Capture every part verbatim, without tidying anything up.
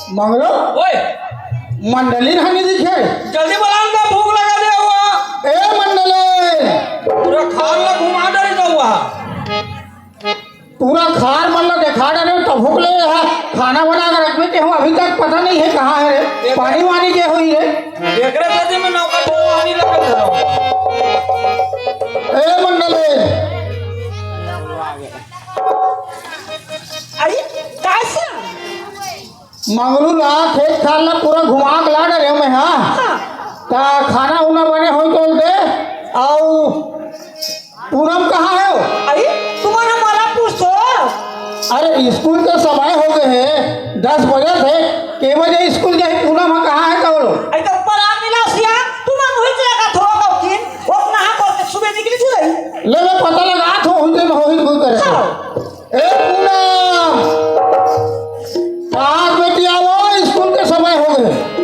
मंगलू, ओए, मंडली नहीं दिखे। जल्दी बुला, उनका भूख लगा दे हुआ। ए मंडली, पूरा खार ला घुमा डरी तो हुआ। पूरा खार मन ला देखा डरे, तो भूख ले है। खाना बना के रखबे ते हम अभी तक पता नहीं है कहाँ है रे, पानी वानी के हुई रे। एकरे साथे में नौकर पानी लगा दे रहा हूँ। ए मंडली, अरे, कैसे? मंगलू ला खेत खार ला पूरा घुमा के ला डरे मैं, हाँ। हाँ। ता खाना उना बने होई तो दे। आऊ पूनम कहाँ है वो? अरे, तुम्हारा मला पूछो। अरे, स्कूल के समय हो गए है, दस बजे थे, के बजे स्कूल जाए? पूनम कहाँ है तो बोलो। अरे, तो पराग मिला सिया, तुम्हारा वही जगह का थोड़ा का उठिन, वो अपना हाथ और सुबह निकली थी रही। ले, ले, पता लगा, थो हुई दिन हो ही कोई करे। हाँ। ए पूनम, कहाँ बेटी आवो, स्कूल के समय हो गए।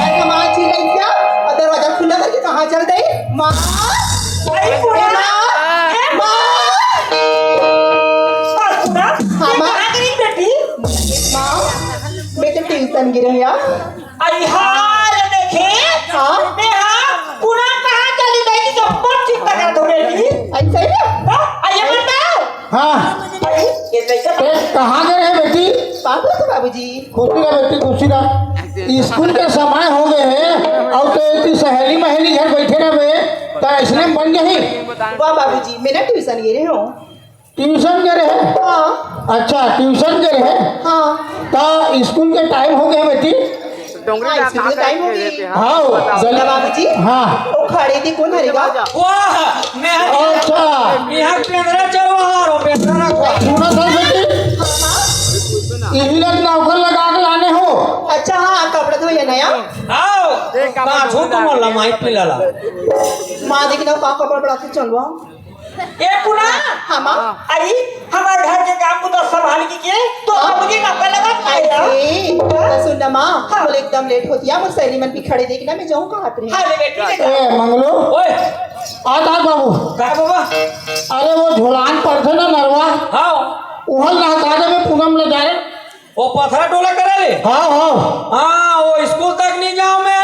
अरे माँ जी, लइका, और दरवाजा खुला करके कहाँ चल गई? माँ, अरे ए माँ, ए माँ। और पूरा, हाँ, ये माँ। कहाँ गई बेटी? माँ, मैं तो ट्यूशन गिरे यार। अरे हाँ, ये देखे। हाँ? मैं हाँ, पूरा कहाँ चली गई कि जब पर चिंता कर दो बेटी। ऐसा ही है? हाँ, अरे बताओ। हाँ। अरे, ये कैसे? ए, कहाँ गए हैं बेटी? पागल तो बाबूजी। खुशी रह बेटी, खुशी रह। स्कूल के समय हो गए हैं, अब तो इतनी सहेली महेली घर बैठे रहे, तो ऐसने में बन जाही। वाह बाबूजी, मैं ना ट्यूशन गे रहे हूँ। ट्यूशन गे रहे? हाँ। अच्छा, ट्यूशन गे रहे? हाँ। तो स्कूल के टाइम हो गए बेटी। हाँ, स्कूल के टाइम हो गए। हाँ, जल्दी। बाबूजी। हाँ। वो खड़े थे, कौन हरेगा? वाह, मैं अच्छा। यहाँ पेंदरा चलवा रहा हूँ, पेंदरा रखवा। सुनो सर बेटी, इही लोग नौकर लगा के लाने हो। अच्छा, हाँ, कपड़ा धोइए नया। आओ, पाछू तुम लमाई पिलाला। माँ देखी ना, का कपड़ा बड़ा से चलवा। ए पूनम, हाँ, माँ। आई, हमारे घर के काम को तो संभाल के, के, तो हाँ। अब मुझे नौकर लगा के लाए यार। अरे, तो सुन ना, माँ, हाँ। बोले एकदम लेट होती है, मुझे सहेली मन भी खड़े देखना, मैं जाऊँ कहाँ पे? हाँ, ले बेटी, ले जा। ए, मंगलू। ओए। आ, आ, बाबू। का बाबा? अरे, वो झोलान पड़थे ना नरवा। हाँ। उहल नहका देबे पूनम ले जाए। वो पथरा टोला करे ले? हाँ, हाँ। हाँ, वो स्कूल तक नहीं जाऊँ मैं।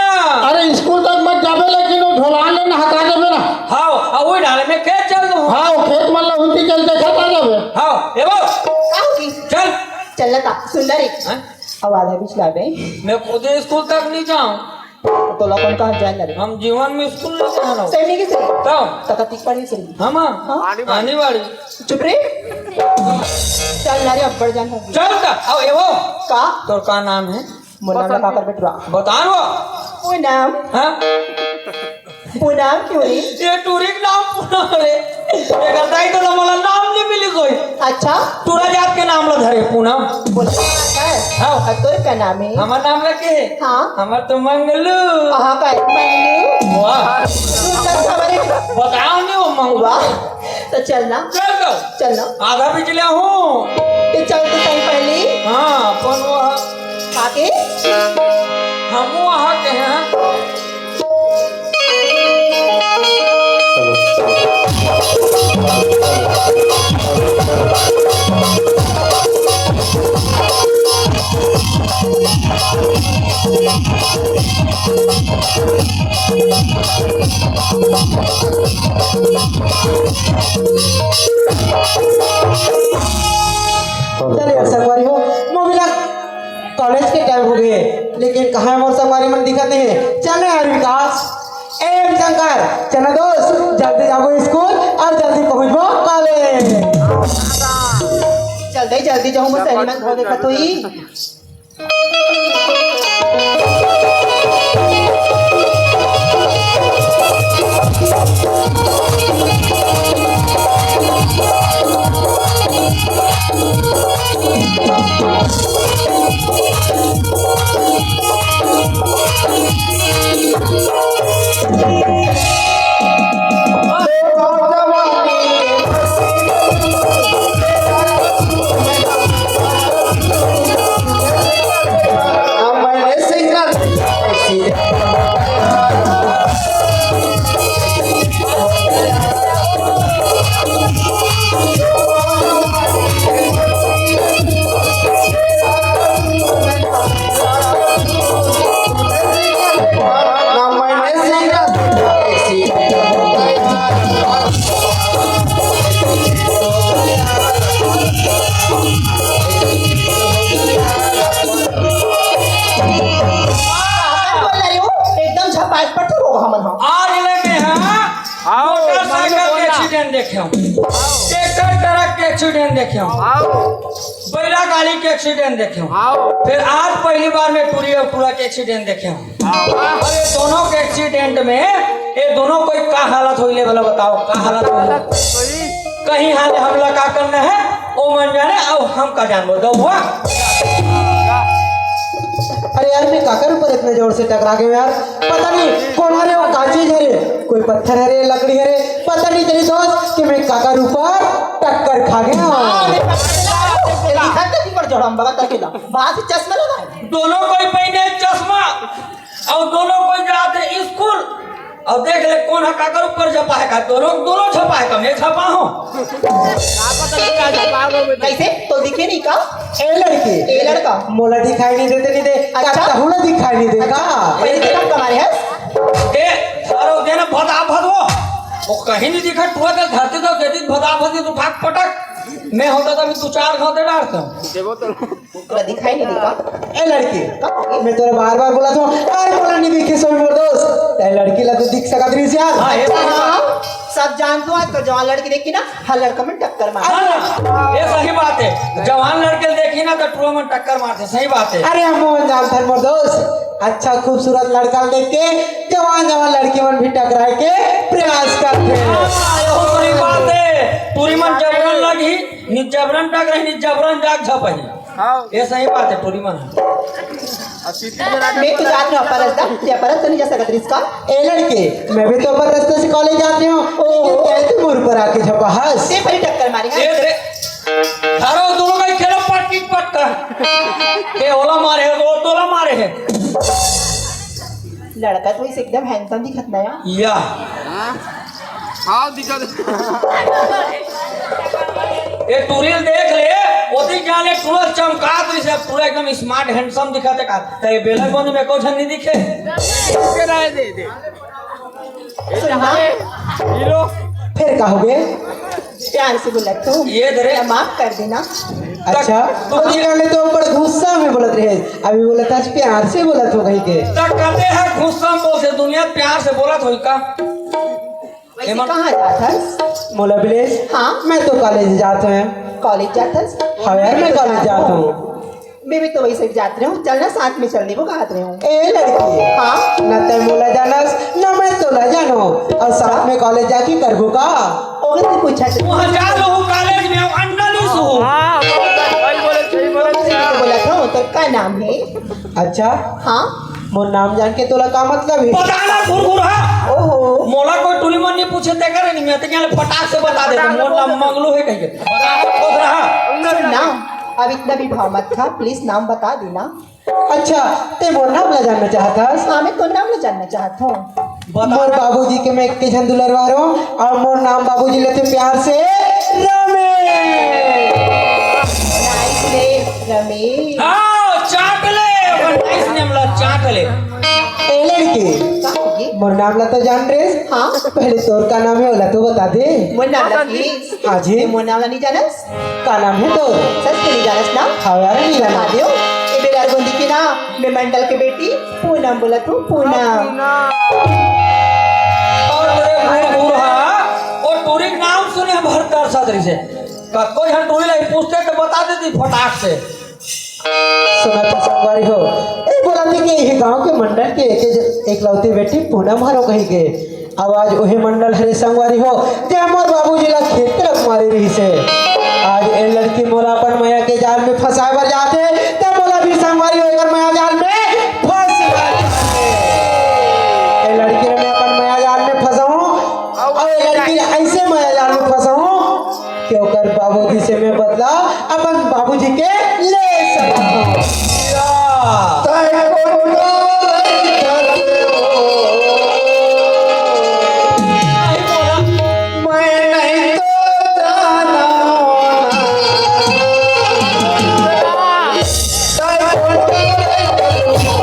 अरे, स्कूल तक मत जाबे, लेकिन वो झोलान ले नहका देबे ना। हाँ, और वही डाले में खेत चल दूँ। हाँ, वो खेत मन ला हुंती चल देखा था जाबे। हाँ, ए वो। का होगी? चल। चल ना ता, सुन ना रे। हाँ? अब आधा बीच ला बे। मैं खुद स्कूल तक नहीं जाऊँ। तो लोगन कहाँ जाए ना रे? हम जीवन में स्कूल नहीं जाना। सही नहीं किसी। तब? तक तीक पड़ी सही। हम? हाँ? आनी बाड़ी। चुप रे। चल ना रे, अब्बड़ जान होगी। चल का, आओ, ए वो। का? तोर का नाम है? मुन्ना ना काकर बेटवा। बता वो। पूनम। हाँ? पूनम क्यों रे? ये टूरी के नाम पूनम रे। ये गलताई तो ना, मोला नाम नहीं मिली कोई। अच्छा? टूरा जात के नाम ला धरे पूनम। बोल। हाँ। और तोर का नाम है? हमार नाम रखे है? हाँ। हमार तो मंगलू। हाँ, का है? मंगलू। वाह। तू चल हमारे। बताओ नहीं वो मंगलू। वाह। तो चल ना। चल दो। चल ना। आधा बिचले हूँ। ते चल तो सही पहली। हाँ, अपन वो ह-, काके? हम वो वहाँ के हैं। चलिए, संगवारी हो, मोबिला कॉलेज के टाइम हो गए, लेकिन कहाँ मोर संगवारी मन दिखत नहीं है। चल ना यार विकास, ए एम शंकर, चल ना दोस्त, जल्दी जाबो स्कूल और जल्दी पहुँचबो कॉलेज। जल्दी, जल्दी जाऊँ, मैं सैनी मन धो देखत होई। एकदम झपाट पट रोग हमन ह। आज ले मैं ह आओ, मोटरसाइकिल के एक्सीडेंट देखे हूँ, ट्रैक्टर ट्रक के एक्सीडेंट देखे हूँ, आओ। बैला गाड़ी के एक्सीडेंट देखे हूँ, आओ। फिर आज पहली बार मैं टूरी और टूरा के एक्सीडेंट देखे हूँ। आओ। अरे दोनों के एक्सीडेंट में ये दोनों कोई का हालत होइले भला बताओ, का हालत होइले? कहीं हाल हमला का करना है, ओ मन जाने, अब हम का जानबो, दो हुआ। अरे यार, मैं काकर ऊपर इतने जोर से टकरा गया यार? पता नहीं कौन हरे, वो का चीज हरे, कोई पत्थर हरे, लकड़ी हरे, पता नहीं चली दोस्त कि मैं काकर ऊपर टक्कर खा गया। अरे, पत्थर पर जोड़ा हम बड़ा तकेला, बात चश्मा लगा है। दोनों कोई पहने चश्मा, अउ दोनों कोई जात हे स्कूल। अउ देख ले, कोन ह काकर ऊपर झपा हे का? दोनों, दोनों झपा हे का? मैं झपा हूँ। कैसे? तो दिखे नहीं का? ए लड़की। ए लड़का। मोला दिखाई नहीं देते, नहीं दे। अच्छा। का तहुला दिखाई नहीं दे का? अच्छा। पहले दिखा कमारे है? ए, सारो देना भदा भद वो। वो कहीं नहीं दिखा, टुआ के धरती तो दे दी भदा भद, तू ठाक पटक। मैं होता तो अभी दो चार घाव दे डालता। देवो तो। तोला दिखाई नहीं देता? ए लड़की, मैं तोला बार-बार बोलत हूँ, अरे मोला नहीं दिखे सोई मोर दोस्त। ए लड़की ला तो दिख सकत रहिस यार। हाँ, ये तो हाँ, सब जानत हूँ, आजकल जवान लड़की देखी ना, हर लड़का मन टक्कर मार। हाँ, ये सही बात है। जवान लड़के देखी ना तो टुरा मन टक्कर मारथे, सही बात है। अरे हम वो जानथन मोर दोस्त, अच्छा खूबसूरत लड़का ल देख के जवान जवान लड़की मन भी टकराए के प्रयास करथे। हाँ, ये सही बात है। टूरी मन जबरन लगही, नि जबरन टकराही, नि जबरन जाग झपही। हाँ। ये सही बात है, टूरी मन। मैं तो जात रहा पर रास्ता, ते पर रास्ता नहीं जा सकत रहिस का? ए लड़के, मैं भी तो पर रास्ते से कॉलेज जाते हूँ, ओ। लेकिन तै तो मोर पर आके झपा हस। ते पहले टक्कर मारी, हाँ? ये दे, धरो दोनों का ही खेलो पटकी पटका। ये ओला मारे है, वो तोला मारे है। लड़का तो इसे एकदम handsome दिखत ना यार। या। हाँ, दिखा दे। ये टूरी ल देख ले, ओती जाने टूरा चमकात रहिस, अब टूरा एकदम smart handsome दिखत हे का? त ये बेला कोन में को झन नहीं दिखे? दे, दे, दे। सुन ना। हीरो। फिर कहोगे? प्यार से बोला तो। ये धरे। या माफ कर देना। अच्छा, तो तो ये गाने तो ऊपर गुस्सा में बोलत रहे, अभी बोलत हस प्यार से बोलत हो कहीं के। त कहते हैं गुस्सा में बोलते, दुनिया प्यार से बोलत होई का? वैसे एमन कहाँ जात हस? मोला विलेज। हाँ। मैं तो कॉलेज जात हूँ। कॉलेज जात हस? हाँ यार, मैं कॉलेज जात हूँ। मैं भी तो वैसे जात रहे हूँ, चलना साथ में चल देबो कहत रहे हूँ। ए लड़की, हाँ? ना तै मोला जानस, ना मैं तोला जानों, अउ साथ में कॉलेज जाके करबो का? ओकर से पूछा तो। वहाँ जा लो कॉलेज में, अंडा नहीं सो। हाँ, सही बोले, सही बोले। तो बोला था, तो का नाम है? अच्छा। हाँ। मोर नाम जान के तोला का मतलब है? पता ना, घुरघुरहा। ओहो। मोला कोई टूरी मन नहीं पूछे, ते करे नहीं, मैं तो क्या फटाक से बता देता, मोर नाम मंगलू है कहीं के। बता, खुश रहा। सुन ना, अब इतना भी भाव मत खा, प्लीज नाम बता देना। अच्छा, ते मोर नाम ला जानना चाहत हस? हाँ, मैं तोर नाम ला जानना चाहत हूँ। बता। मोर बाबूजी के मैं एक झन दुलरवा रहूं, अउ मोर नाम बाबूजी लेथे प्यार से रमेश। नाइस नेम, रमेश। हाँ, चाट ले, अपन नाइस नेम ला चाट ले। ए लड़की, का होगे? मोर नाम ला तो जान रेस। हाँ। पहले तोर का नाम हे, ओला तो बता दे। मोर नाम ला हाँ जी। हाँ जी। मोर नाम ला नहीं जानस? का नाम हे तोर? सच में नहीं जानस ना? हाँ यार, नहीं जानस। बता दे। ए बेगार गोंदी के ना, मैं मंडल के बेटी पूनम बोलत हूँ, पूनम। पूनम। अउ तोरे बूढ़ बूढ़ा, ओ टूरी के नाम सुने भर तरसत रहिसे। का कोई हम टूरी ला पूछते तो बता देती फटाक से। सुना तो संगवारी हो, ए बोला थी कि ये गांव के मंडल के एक ज-, एकलौती बेटी पूनम हरो कही के। अब आज उही मंडल हरे संगवारी हो, ते मोर बाबूजी ला खेत तरफ मारे रहिसे। आज ए लड़की मोला अपन मया के जाल में फंसाए बर जाथे, ते मोला भी संगवारी हो एकर मया जाल में फंस जाथे। ए लड़की ला मैं अपन मया जाल में फंसाऊं, अउ ए लड़की ला ऐसे मया जाल में फंसाऊं, कि ओकर बाबूजी से मैं बदला अपन बाबूजी के ले सकत हूँ। या। तै कोनो नहीं करते हो। नहीं बोला। मैं नहीं तो जाना। तै कोनो नहीं करते हो।